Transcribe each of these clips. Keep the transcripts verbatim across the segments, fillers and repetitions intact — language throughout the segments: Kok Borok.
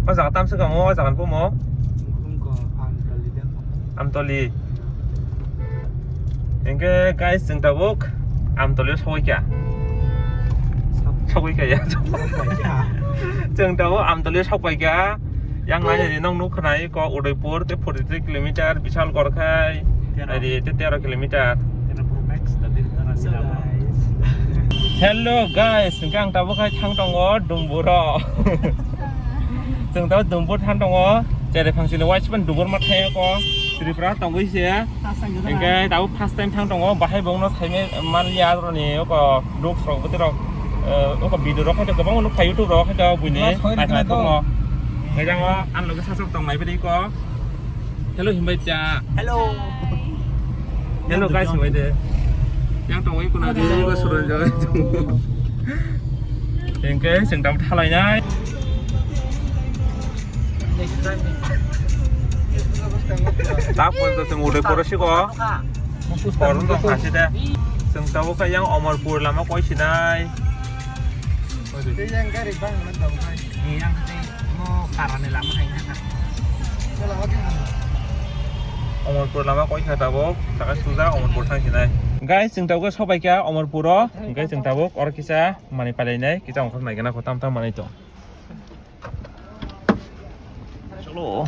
O jaga tamswk kamo, o jaga ni bumo? Amtoli. Hinkhe guys, chwng tabuk Amtoli o sogwi kha. Sogwi kha ya. Chwng tabuk Amtoli o sogwi kha. Yang nai nai nong nuk khna iko Udaipur te forty three kilometer, Bishal Gorkhai, ari te tero kilometer. Hello guys, hinkhe ang tabuk khai thang tongo Dumburo. Chwng tabuk Dumbur thang tongo, cheri phangsini waispan Dumbur ma thai ko Tripura tongwi se. Hinkhe tabuk first time thang tongo, bahai bongno saimai manliya aroni oko vlogs rok bwtwi rok, eh, oko video rok khai kwbangma nuk kha YouTube rok khai buini naithok tongo. Hinkhe ang loge sasok tong nai bwrwi ko. Hello, himbai cha. Hello. Hello, guys, himbai de. Yang tong wai kuna de. Hello. Ko suran jai. Hinkhe chwng tabuk thalai nai. Tak pun to chwng Udaipur o siko. Porong tong khasi de. Chwng tabuk kha yang Omorpur lama koi sinai. Yang gari bang na tong khai. Yang mo karani lama hai na. Omorpur lama koi kha tabuk, saka suja Omorpur thang sinai. Guys, chwng tabuk sobai kha Omorpur o, guys, chwng tabuk oro kisa mani palai nai, kisa ongkhor nai gana ko tam tam manai to. Chalo.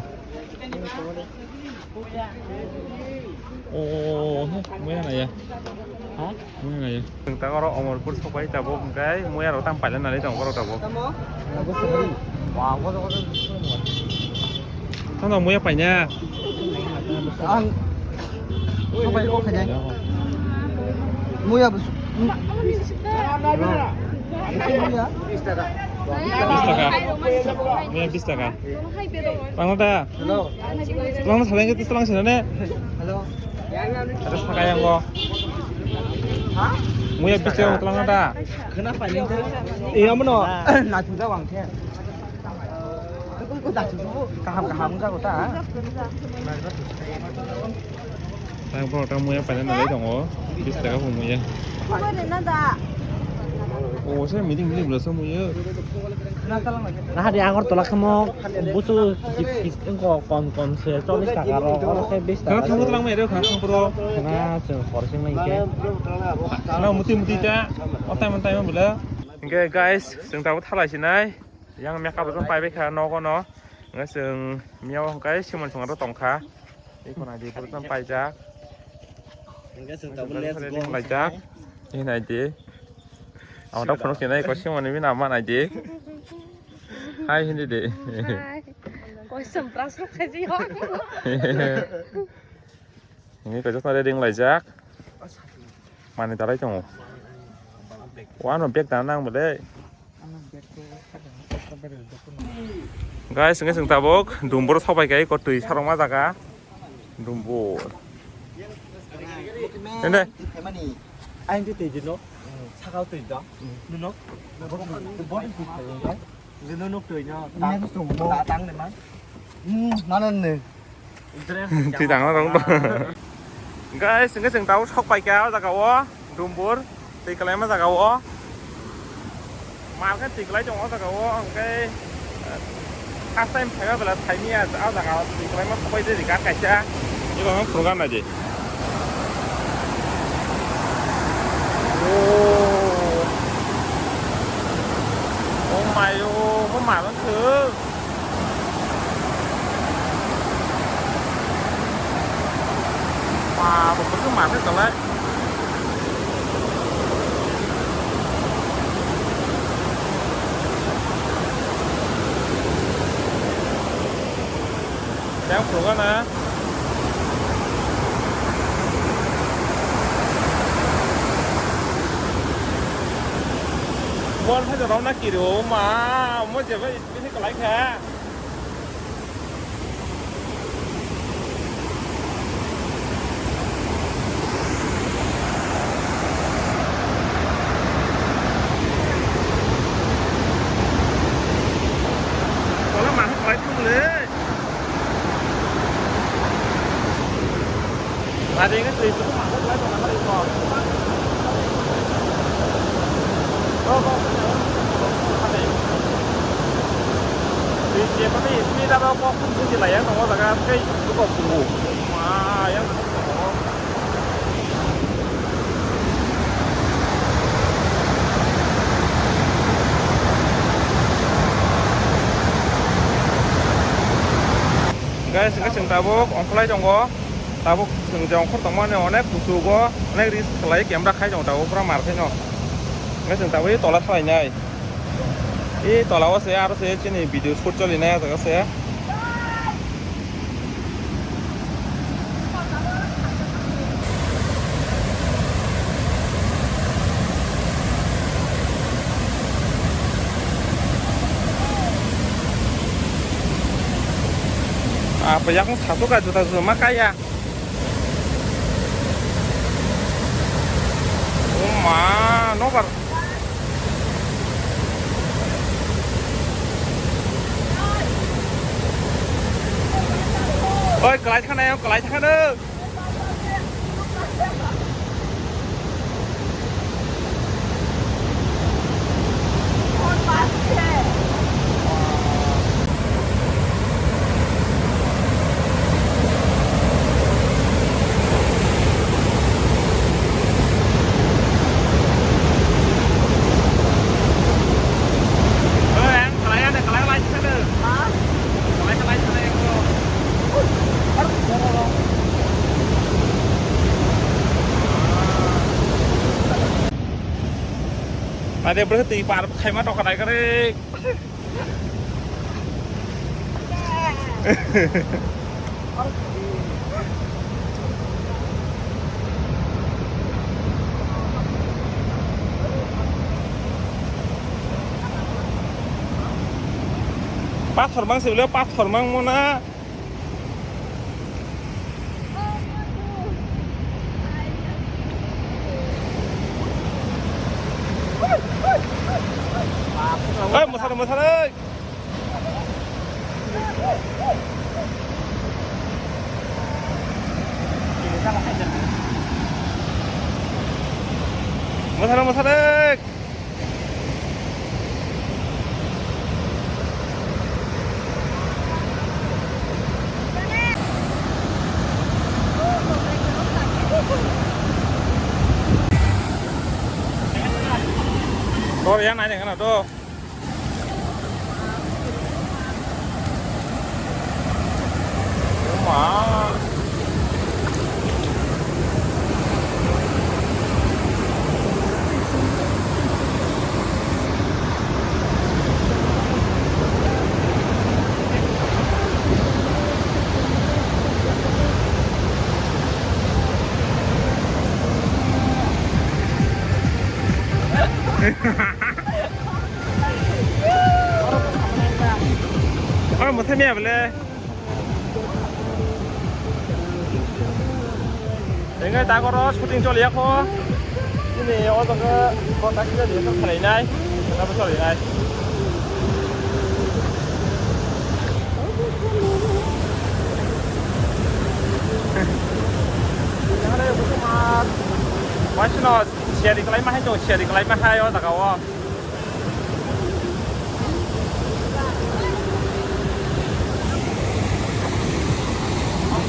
Oh, muya na ya. Ha? Muya na ya. Chwng ta oro Omorpur sopai tabuk, hwnkhe muya rok tam paina nai tong borok tabuk. Tamo? Tamo muya paina. Ang. Sopai kok khaja. Muya bus. Muya. Bis taka. Muya bis taka. Tangno da. Hello. Tangno salai ke tangno sini ne. Hello. Ada saka yang go. Ha? Muya bis taka tangno da. Kenapa ini? Iya mano. Nah, sudah bang. Kaham kaham jago ta. Tang borok tang muya paina nalai tongo. Bis taka bo muya. Khobor rwna da. O se meeting meeting bwlasa muya. Nahadi Agartala khamo busu kis kis wngkha kom kom se chollish taka rok oro khe bis taka. Khana thango twlang mai rw khana thango bro. Khana chwng hor sing lai khe. Khana muti muti ta. O time time bwla. Hinkhe guys, chwng tabuk thalai sinai. Yang makeup rok pai bai kha nogo no. Hinkhe chwng miyao hinkhe simon songro tongkha. Eko na di purutno paijak. Hinkhe chwng tabuk let's go. Laijak. Ini nai di. Amo da phunuk sinai ko simon ni bina ma nai di. Hai hindi de. Hai. Kosom brush rok khaji ho. Ini kajak na ring laijak. Mani talai tongo. Wano bag dana nang bole. Guys, hinkhe chwng tabuk Dumbur sobai kai ko twi sarokma jaga. Dumbur. Ende. Aing twi twi dino. Sakao twi dong. Nuno. Body twi twi dong. Nuno nuk twi no. Tang ni man. Hmm, mana ni. Twi tangna tong to. Guys, hinkhe chwng tabuk sok paikha o jaga o, Dumbur, twi kwlaima jaga o. Mal khe twi kwlai tongo o jaga o, hinkhe, eh, first time phaiba bela saimanya o jaga o twi kwlaima sok pai de rika kaisa. Eba phunukna nai di. Oh. Oh my, oh, oh, mal wngkha. Ba, bo kwbangma khe kwlai. Yang phunukna. Bol phai rok na kiri o ma, mo je bai bini kwlai kha. Wala ma kwlai thum le. Ade nge twi tu ma kwlai thum le ko. Ko ko. Twi Keboni speed aro kok thum thum se lai yang tongo jaga tei buko kubu. Ma yang tongo. Guys, hingke chwng tabuk ongkholai tongo. Tabuk chwng je ongkhor tongmani onek kuchugo, onek risk khlai camera khai tongo tabuk pura mar khaino. Hingke chwng tabuk tola salainai. E tola o se aro se chini video shoot choli nai o jaga se. Apa yang satu ka juta juta makaya. O ma, nobar. Oi, kalai thangna, kalai thangna. Ade bro twi par khaima toka nai kare. Pathor mang se bile, pathor mang mona. Oi, mwsana, mwsana, oi. Mwsana, mwsana, oi. Tor ya nai nang to. Oro mwthai maya bole. Engai dagoro shooting choliya kho. Ini o jaga contact kisa di kalainai. Kisa cholainai. Waisno share kalai ma hai to, share kalai ma hai o jaga o.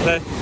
Dai.